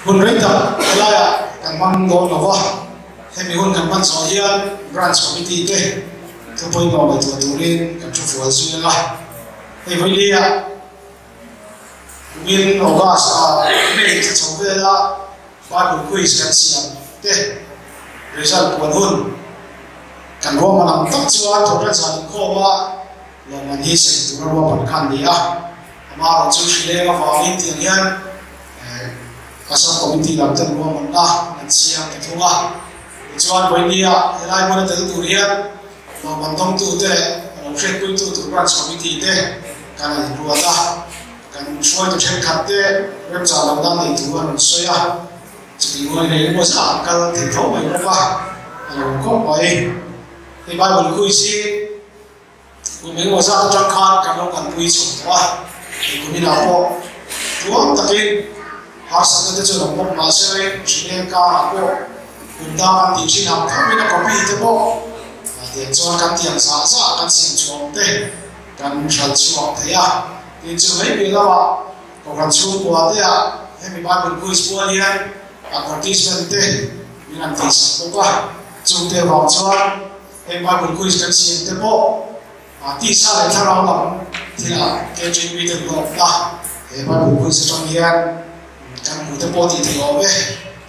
Hun rei tak helaiah kan hmang dawn lo va, hemi hun kan hman zawh hian Branch Committee te thu pawimawh ngaihtuah turin kan thu fual zui ang a. Hei vawilia kumin August ah May thla chho vela Bible Quiz kan siam te result puan hun kan ruahman ang tak chuan thawhṭan zan inkhawma lawmman hi sem tura ruahman kha an ni a. Amaherawh chu hrileng avangin tiang hian Assam Committee lam ten ruahmanna an siam ta thung a. Tichuan vawinia helai hmuna tel tur hian lawmman dawngtute leh a lo hriatpuitu tur Branch Committee te kan han inruat a. Kan hruaitu thenkhat te remchah lo dan nei thu an rawn sawi a. Chutih rualin engemaw zah an kal thei tho mai bawk a, a lo khawp mai. Hei Bible quiz hi Kum engemaw zat atang khan kan lo kalpui chho tawh a, hei kum inah pawh tluang takin harsatna te chu lo bawk mah se hrileng karah pawh kum dang an tih thin ang tho in a copy te pawh tiang chuan kan tiang zah zah kan siam chhuah te kan hralh chhuak thei a. Tin chu mai piah lamah Kohhran chhungkua te ah hemi Bible quiz pual hian advertisement te min han tihsak bawk a, chungte avang chuan Heng Bible quiz kan siam te pawh tisa leh thlarau lam thilah KJP te hlawkna he Bible quiz atang hian kan hmu te pawh tih theih awm e.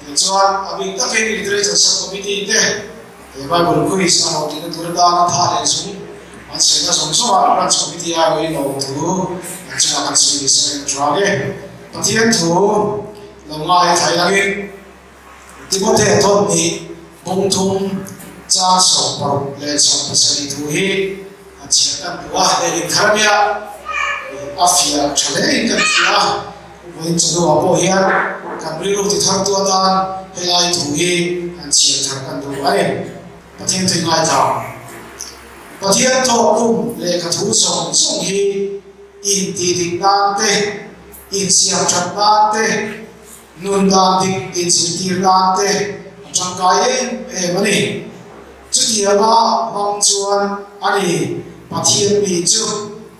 Tichuan a bik takin Literature Sub-Committee te he Bible quiz a hlawhtlinna tur atana tha leh zung an sawina zawng zawngah Branch Committee aiawhin a awm thu an chungah kan sawi ni sawi an chuang e. Pathian thu lo ngai thai langin Timothea thawn nih bungthum chang 60 leh 70 thu hi a chhiar kan duh a, lehling thar ania a fiah tha hle in kan hria a, vawiin chawhnuah pawh hian kan rilru ti thar tu atan helai thu hi han chhiar thar kan duh a ni. Pathian tui ngaithla Pathian thawkkhum lehkha thu zawng zawng hi intihdik nan te, insiam that nan te, Nun dan dik inzirtir nan te a tangkai em em a ni. Chutianga hmang chuan a ni Pathian mi chu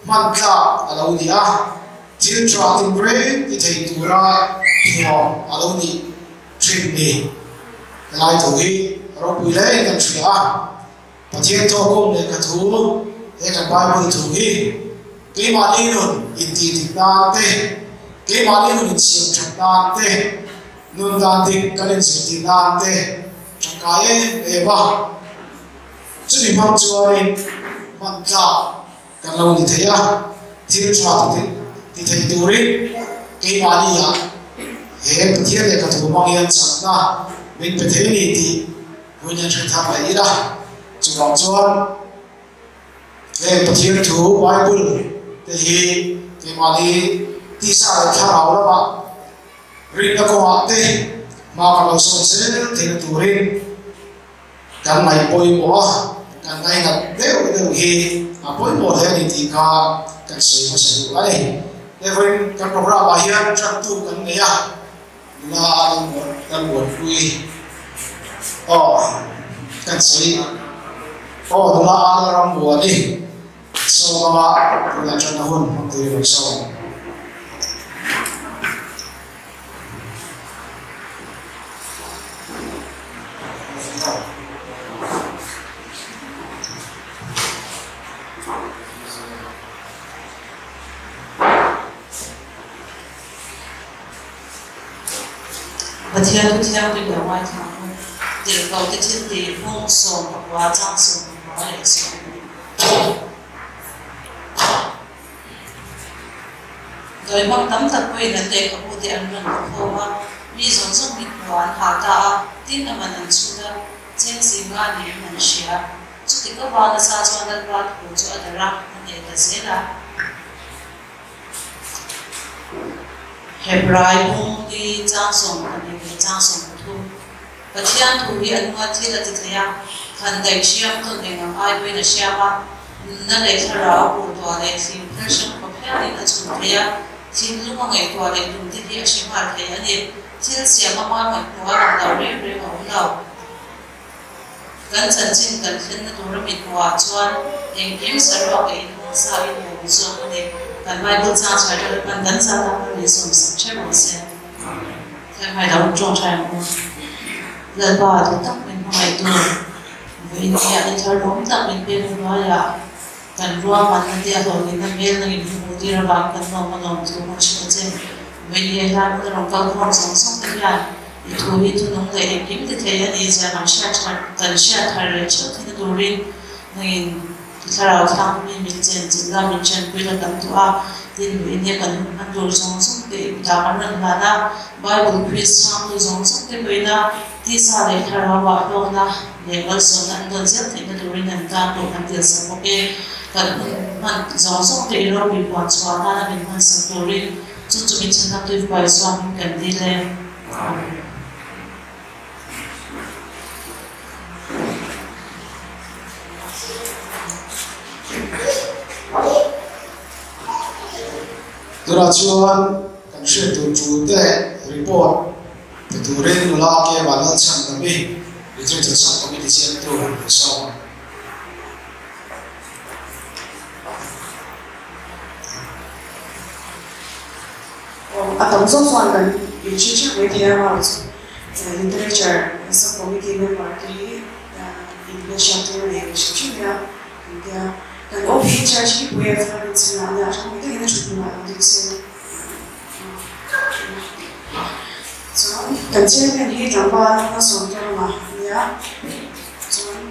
hman tlak a lo ni a, thil tha tinreng ti thei tura thuam a lo nih thin ni. Helai thu hi ropui hle in kan hria a. Pathian thawkawm lehkha thu, he kan Bible thu hi keimahni nun intihdik nan te, keimahni nun insiam that nan te, nun dan dik kan inzirtir nan te tangkai em em a. Chumi hmang chuanin hman tlak kan lo ni thei a, thil tha ti thei turin keimahni ah he Pathian lehkha thu hmang hian chakna min pe thei ni tih Hun hian hre thar leh ila, chuvang chuan heng Pathian thu Bible te hi keimahni tisa leh thlarau lamah rinna kawngah te hma kan lo sawn zel theihna turin kan ngaih pawimawh a, kan ngainat deuh deuh hi a pawimawh hle a ni tih kha kan sawi hmasa duh a ni. Therefore, kan programme ah hian tantu kan nei a. Nula a lo muan kan muanpui aw kan sawi aw nula a la ram muan i sawm anga tunah chuan a hun hmang turin rawn sawm. Pathian thu thianghlim lo ngaithla ang u. Tirhkoh te thil tih hmung 19 chang 15 leh 16. Dawi hmang tam tak pawhin an lehkhabu te an rawn la khawm a, mi zawng zawng mit hmuh an hah ta a, tin a man an chhut a, cheng zinga niin an hria. Chuti ka vana sa chuan Lalpa thu chu a darh a, a hneh ta zel a. Hebrai bung hi chang 12 leh chang 13. Pathian thu hi a nunga thil a ti thei a, khan daih hriam tawn eng ang ai pawhin a hriam a, nunna leh thlarau kuhtuah leh thlim phel hrang khawp hialin a chhun thei a, thinlung a ngaihtuah leh tum te hi a hre nghal thei a ni. Thil siam ama ngaihtuah a lang lo reng reng a awm lo. Kan chanchin kan thlenna tura mit hmuhah chuan engkim saruak leh inhawng sa in awm zawk a ni. Kan Bible chang chhuah ṭha hman kan zat a, kan insawmsak ṭheuh ang se. Amen. Khai lo ṭawngṭai ang u. Lalpa duh tak min hmangaih tu, vawiin hian i thar awm tak min pek hnuaiah kan ruahmanna te a hlawhtlinna hmel nangin hmuh tir avang kan lawm a lawm thu hmun hrilh a che. Vawiin he hlai hmun a rawn kal khawm zawng zawng te hian i thu hi thunung leh engkim ti thei a nih zia kan hriat thar kan hriat thar leh theuh theihna turin nangin I thlarau thlangmi min chenchilh la, min ṭhenpui la kan duh a, tin vawiin hi kan hun hman tur zawng zawng te i kutah kan rawn hlan a, Bible quiz chhangtu zawng zawng te pawhin a tisa leh thlarauah hlawkna leh malsawmna an dawn zel theihna turin an tan pawh kan dilsak bawk e. Kan hun hman zawng zawng te i ropui puan chhuah nana min hmansak turin chu chu min chhanna tuifuai chuangin kan dil e. Amen. Tunah chuan kan hriat tur tul te report pe turin nula ke Vanlalchhan Dami Literature Sub-Committee siamtu han sawm. A tam zawk chuan kan inhre theuh mai thei a, rual chu Literature Sub-Committee member te hi inhmelhriat tur a nei ve hrim hrim mai a, kan tia. Kan OP in-charge hi Puia Flavin chhunah nia a tha takin a thut hmunah lo ding se. Chuan kan chairman hi tlangval hmasawn tawng a nia, chuan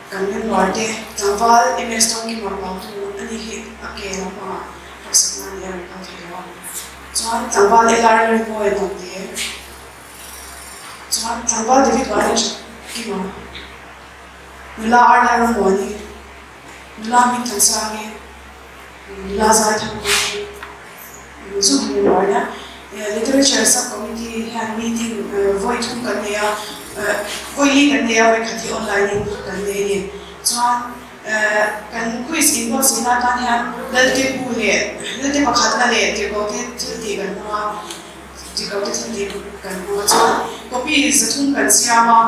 kan member te tlangval MS Tawngkima Pautu a ni hi a ke lampangah harsatna a ni a rawn kal thei lo a. Chuan tlangval LR Rinmawia Hnamte, chuan tlangval David Vahlen Kima, nula Arla Rammuani, nula Hmingthansangi, nula Zaithangpuii, chu han member a nia. Literature Sub-Committee hian meeting vawi thum kan nei a, vawi li kan nei a, vawi khat hi online in kan nei a ni. Chuan kan quiz inbuatsaihna atan hian Lalte bu leh Lalte pakhatna leh Tirhkohte thil tih kan hmang a, Tirhkohte thil tih kan hmang a. Chuan copy 300 kan siam a,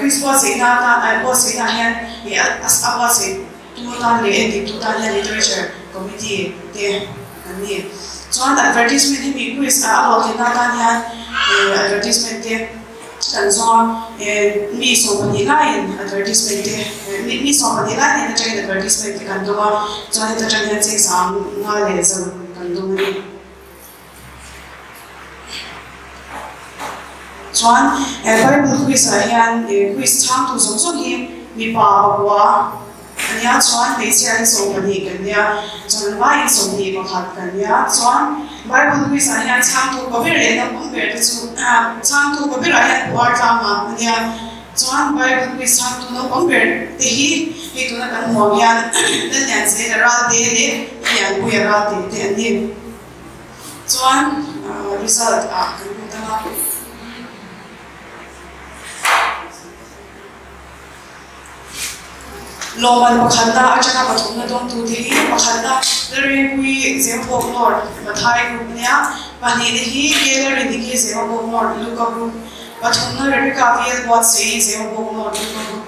quiz buatsaihna atan buatsaihnaah hian a buatsaih tu tan leh endik tu tan hian Literature Committee te kan ni. Chuan advertisement hi mi quiz a hlawhtlinna atan hian advertisement te kan zawng a, mi 12 laiin advertisement te mi 12 lai hnen atangin advertisement te kan dawng a, chuan heta tang hian cheng 5100 kan dawng a ni. Chuan Bible quiz ah hian quiz chhangtu zawng zawng hi mipa pakua a nia, chuan hmeichhia hi 12 kan nia, chuan vaiin 21 kan nia. Chuan Bible quiz ah hian chhangtu pa ber leh naupang ber te chu chhangtu pa berah hian puar tlang a nia, chuan Bible quiz chhangtu naupang ber te hi hei tuna kan hmuh ang hian Lallianzela Ralte leh Lallianpuia Ralte te an ni. Chuan result ah kan lut ang a. Lawmman pakhatna atanga pathumna dawngtute hi pakhatna Lalrengpui Zemabawk North Mathai Group nia, pahnihna hi Gallery Niki Zemabawk North Luka Group, pathumna Rebecca VL Buatsaih Zemabawk North Luka Group.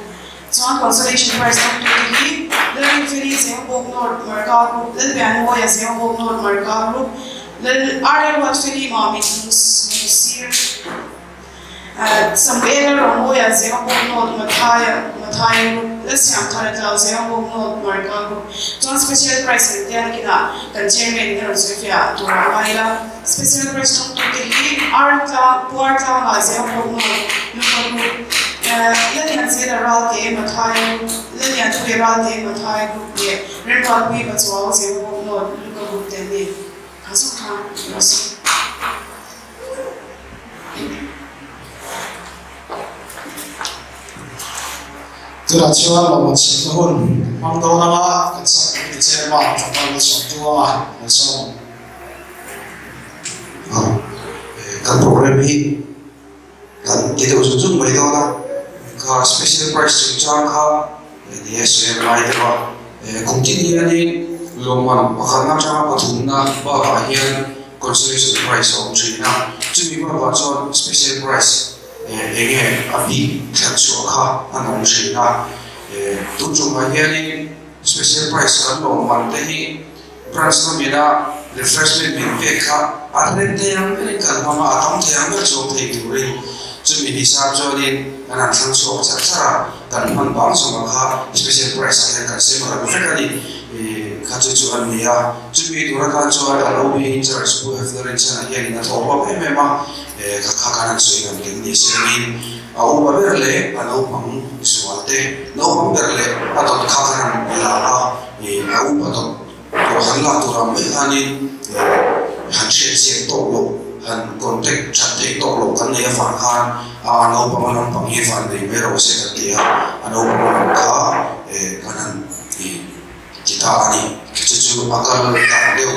Chuan consolation prize dawngtute hi Lalrinfeli Zemabawk North Marka Group, Lalpianmawia Zemabawk North Marka Group, Lal RL Ruatfeli Mami Lungsir, Samuela Ramawia Zemabawk North Mathaia Mathaia Group, Lalsiamthara Tlau Zemabawk North Marka Group. Chuan special prize an tia nakinah kan chairman in a rawn sawi fiah tur a ngai la. Special prize dawngtute hi Artlang Puartlanga Zemabawk North Luka Group, Lallianzela Ralte Mathaia Group, Lallianpuia Ralte Mathaia Group leh Remruatpui Pachuau Zemabawk North Luka Group te an ni. Kha zawk khan rawh se. Tunah chuan lawmman chhimna hun hmang dawn anga kan sak committee chairman Tlangval Malsawmtuanga an sawm. Kan program hi kan ti deuh zung zung mai dawn a, kha special prize chungchang kha ni e sawi a ngai deuh a, kum tin hianin lawmman pakhatna atanga pathumna bakah hian consolation prize a awm thin a, chumi bakah chuan special prize eng nge a bik thlan chhuah kha an awm thin a, tun tumah hianin special prize kan lawmman te hi. Branch lamina refreshment min pek kha a rem thei ang berin kan hmang a, a tam thei ang ber chuang thei turin chumi hisap chuanin kan han thlang chhuak char char a, kan hman bang zawng ang kha special price ah hian kan sem ran vek a ni. Kha chu chu an ni a, chumi tur atan chuan kan OB in charge Pu Hefner Rinchana hianin a thawh bawk em em a, kha kha kan han sawi ngam tel ni sengin a upa ber leh a naupang zual te, naupang ber leh a dawt kha kan han la a, a upa dawt tur han lak tur ang mai khanin han hriat chian tawk loh, han contact that theih tawk loh kan nei avang khan a naupang a lampang hi van nei mai rawh se kan ti a, a naupang a lam kha kan han ti ta a ni. Chu chu a kal dan deuh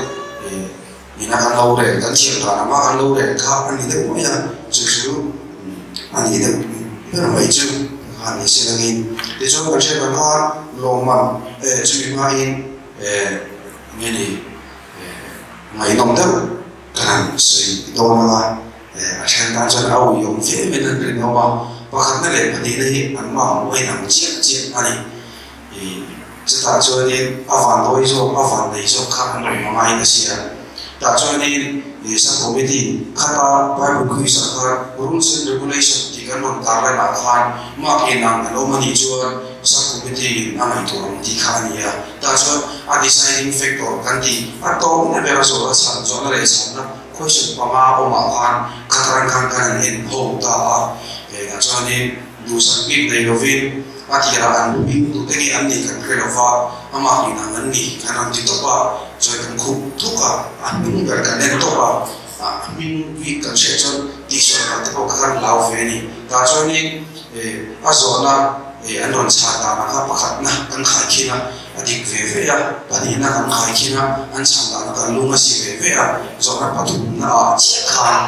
ina kan lo rel kan thiam dan anga kan lo rel kha a ni deuh mai a, chu chu a ni deuh ber mai chu kha ni se langin. Tichuan kan hriat ang khan lawmman chumi hmain nge ni ngaihnawm deuh kan han sawi dawn ang a, a then tan chuan a uiawm fe mai an rinawm a, pakhatna leh pahnihna hi an mah hmuh a inang chiah chiah a ni. Chutah chuanin a vandawi zawk, a vannei zawk kha an awm a ngaiin a sia. Tah chuanin Sub Committee khata Bible Quiz ah khan Rules and Regulation tih kan rawn tar lan ah khan mark inang an awm a nih chuan Sub Committee in a ngaihtuah ang tih kha a ni a. Tah chuan a deciding factor kan tih a tawpna ber a zawhna chhan, zawhna leh chhanna question panga awmah khan khatarang khan kan han en ho ta a. Tah chuanin duhsak bik nei lovin a tirah an hming tute nge an nih kan hre lova, amah inang an ni kan rawn ti tawp a, chuan kan khup thuk a, a hming ber kan en tawp a, a hming bik kan hriat chuan tihsual kal te pawh kha kan hlau ve a ni. Tah chuanin a zawhna an rawn chhan danah kha pakhatna kan khaikhin a, a dik ve ve a, pahnihna kan khaikhin a, an chhan danah kan lung a si ve ve a, zawhna pathumna ah chiah khan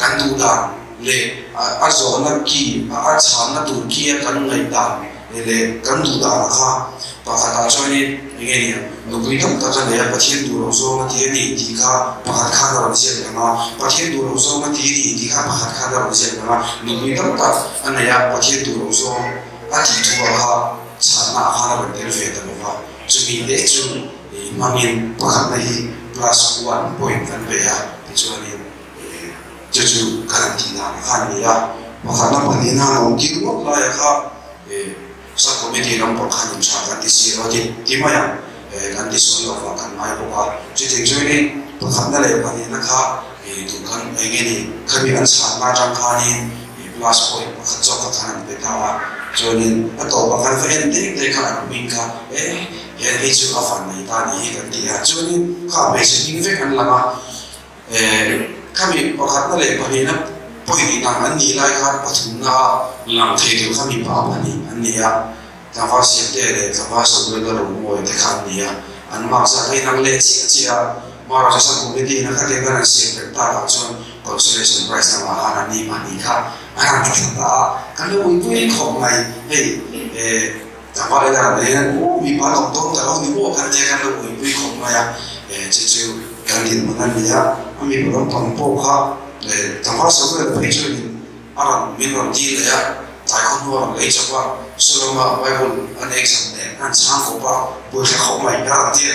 Kan duh dan leh a zawhna ki, a chhanna tur ki a kan ngaih dan leh kan duh dan kha pakhatah chuanin eng nge nia, nupui tam tak a nei a, Pathian duh loh zawng a ti a ni tih kha pakhat khan a rawn ziak lang a, Pathian duh loh zawng a ti a ni tih kha pakhat khan a rawn ziak lang a, nupui tam tak a nei a, Pathian duh loh zawng a tih thu ah kha chhanna ah khan a rawn tel ve ta lo va, chumi leh chu hmangin pakhatna hi plus one point kan pe a, tichuanin. Chu chu kan han tih dan kha a ni a, pakhatna pahnihna han awm tir ngawt laia kha sub committee lam pawh khan in tha kan ti si lo a ti ti mai ang, kan ti sual lo vang kan ngai bawk a. Chutiang chuanin pakhatna leh pahnihna kha duh kan eng nge ni khami an chhanna atang khanin plus point pakhat zawk kha khan an pe ta a, chuanin a tawpah khan va en dek dek kha an hming kha e he hei chu a van nei ta ni hi kan ti a, chuanin kha hmeichhe hming vek an lang a. Khami pakhatna leh pahnihna pawih nang an nih lai khan pathumna lang thei tur kha mipa pahnih an ni a, tlangval Siamte leh tlangval Samuel-a Romawi te kha an ni a, an mark zat a inang leh chiah chiah a, Maharaja Sangkhum Committee in a khatiang khan an siam rem tak ah chuan consolation prize lamah khan an ni pahnih kha an han tla thla ta a, kan lo uipui khawp mai hei tlangval ela ram hian aw mipa an awm dawn ta lo ni maw kan tia kan lo uipui khawp mai a, chu chu. Kan dinhmun a ni a, a mipa lampang pawh kha tlangval Samuel phei chuanin a rawn min rawn dil leh a, tlai khaw hnu a rawn lei chawp a, Solomon-a Bible an exam nen an chhang kawp a, buaithla khawp mai a rawn ti a,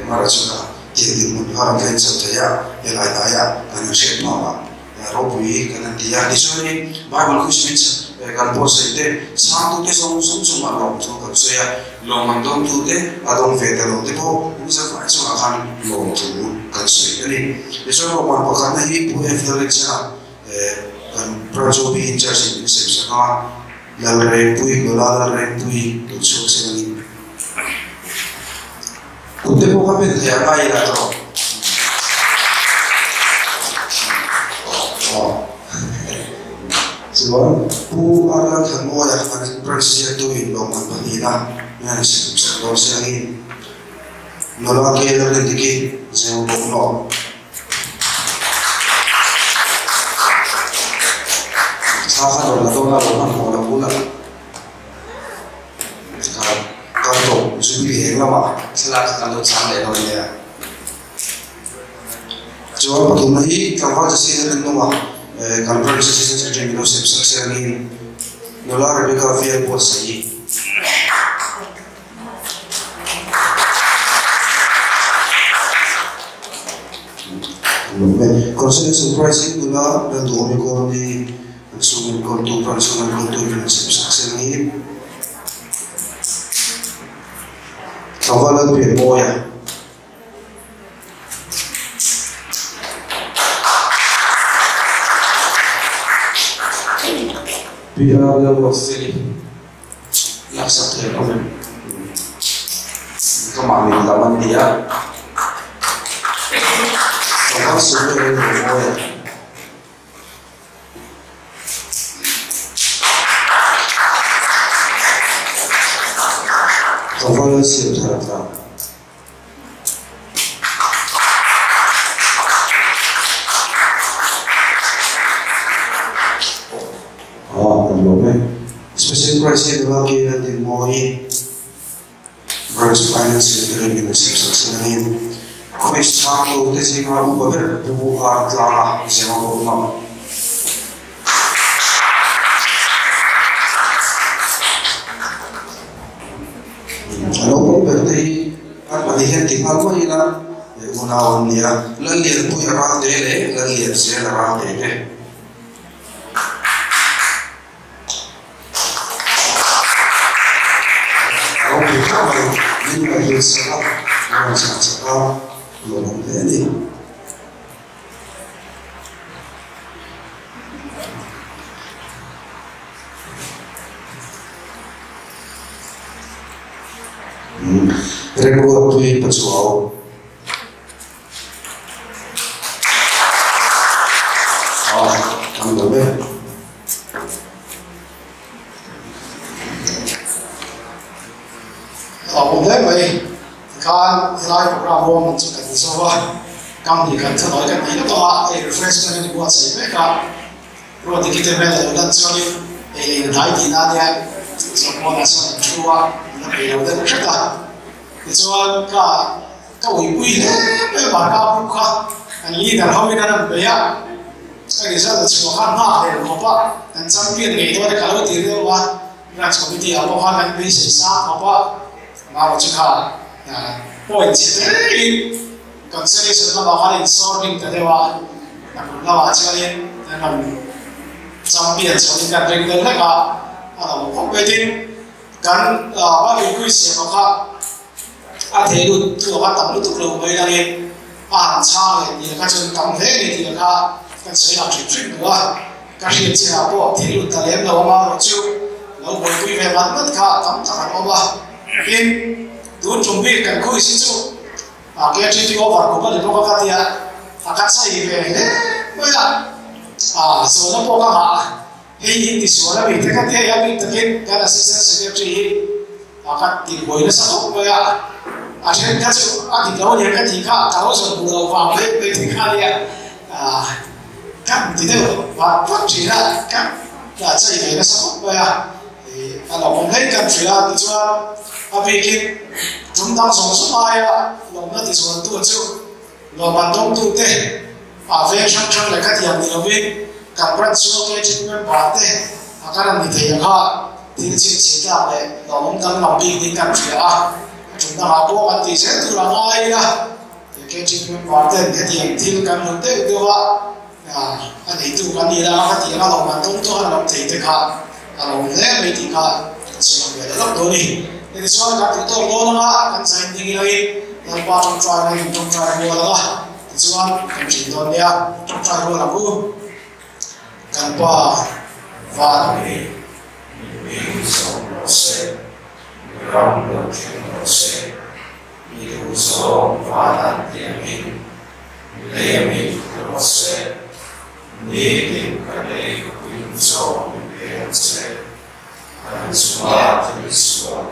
Mara chu ka tiang dinhmun kha a rawn thleng chho thei a, helai hnaiah kan inhriat hma a. Ropui kan han ti a, tichuanin Bible Quiz min kan buatsaih te, chhangtute zawng zawng chungah lawmthu kan sawi a, lawmman dawngtute a dawng ve ta lo te pawh Mizafai chungah khan lawmthu kan sawi a ni. Tichuan lawmman pakhatna hi Pu F. Lalrinchhana kan Branch OB in charge in min sem sak a, Lalrengpui, nula Lalrengpui lo chhuak se langin Kut te pawh kha pen thei ang a ila tawh. Aw. Chuan Pu Arlan Thanmawia khan branch ziaktu in lawmman pahnihna min han sem sak dawn se angin nula ke la rin diki zeu bawk lawk. Thla kha rawn la dawn a lo hmanhmawh lo bula. Kar tawp Jubilee eng lamah thlalak kha kan lo chang leh dawn nia. Chuan pathumna hi tlangval Jesse na rinawm a, kan Branch Assistant Secretary min lo sem sak se angin nula Rebecca Vial buatsaih hi. Lawm e. Consolation prize in nula Lalduhawmi Kawlni an chhung enkawltu branch chhung enkawltu in an sem sak seng hi Tlangval Lalpianmawia. PR Lalruatfeli laksak thei an awm em? Ka mah min lam an ni a. Tlangval Sawmte Lalruatmawia. Tlangval Lalsiamthara tlang. Kan lawm e. Special Prize hi nula ke a din mawi Branch Finance Secretary min a sim sak sin angin Quiz chhangtu te zinga upa ber Pu R Tlanga zema pawh ngam. A naupang ber te hi an pahnih hian ti nghal mai ila unau an ni a, Lallianpui a ral te leh Lallianzel a ral te te. A ropui khawp mai, min ngaihhlut sak a, a rawn chhah chak a, lawmawm hle a ni. Remruatpui Pachuau. Ah, kan lo e. A awm hle mai. Tikhan helai program ruahman chu kan zo a, kam ni kan thanawi kan tih lawk ang a, hei refreshment a ni buatsaih mek a. Ruati kite hmel a lo lan chuanin ei leh in hnai tihna ania, Zawhmuanah chuan an thu a, an la peih lo deuh hret a. Tichuan ka ka uipui hle mai a, Barka puk kha an leader ho in an rawn bei a, ka result a chhuah khan nghak leh khawp a, kan champion ngei dawn e ka lo ti riau a, Branch committee ah pawh khan kan beisei sang khawp a, amaherawhchu kha point chhe tein Consolation lamah khan insawr hming ta deuh a, a kum lamah chuanin an rawn champion chhoin kan ring deuh hlek a, a lo khawp mai. Tin, kan Bible quiz siam ang kha a thei lut tu ang a tam lutuk lo mai langin a han chhang leh tih kha chuan tam hle a ni tih kha kan sawi lang hrim hrim duh a, ka hriat chinah pawh thei lut ta lem lo amaherawh chu lo buaipui ve mat mat kha tam tak an awm a. Tin, tun tum bik kan quiz hi chu A KTT over khawp a ni bawk a ka tia, a ka chei ve hle mai a, a zawhna pawh ka ngah a, hei hi tisual a mi te ka tia i a bik takin kan assistant secretary hi a ka ti buai nasa khawp mai a, a then kha chu a dik lo ania ka tih kha ka lo zawn duh loh vang mai mai ti kha ania, ka ti deuh vat vat thin a, ka chei ve nasa khawp mai a. A lo awm hlei kan hria a tichuan a bikin tum dang zawng zawng aia lawmna tichuantu chu lawmman dawngtute a veng hrang hrang leh khatiang ni lovin kan branch chhunga KTP member te a kan an ni thei ang kha thil chhinchhin tlak leh lawmawm danglam bik niin kan hria a, a tum dangah pawh kan tih zel tur a ngai ila KTP member ten hetiang thil kan hmu deuh deuh a. A neitu kan ni la, ka ti ang a lawmman dawng tawh a lawm thei te kha a lawm hle mai tih kha kan sawi ang ve leh lawk dawn a ni. Tichuan kan duh tawk dawn ang a, kan zain ding ilangin Lalpa tawngtai na in tawngtai rual ang a, tichuan kan thin dawn nia, tawngtai rual ang u. Kan Pa van a mi. Mipui zawng rawh se, ram lo thleng rawh se, mi duh zawng van an ti angin Lei a mi thu rawh se, nitin kan ei puin chaw min pe ang che, kan chungah thil sual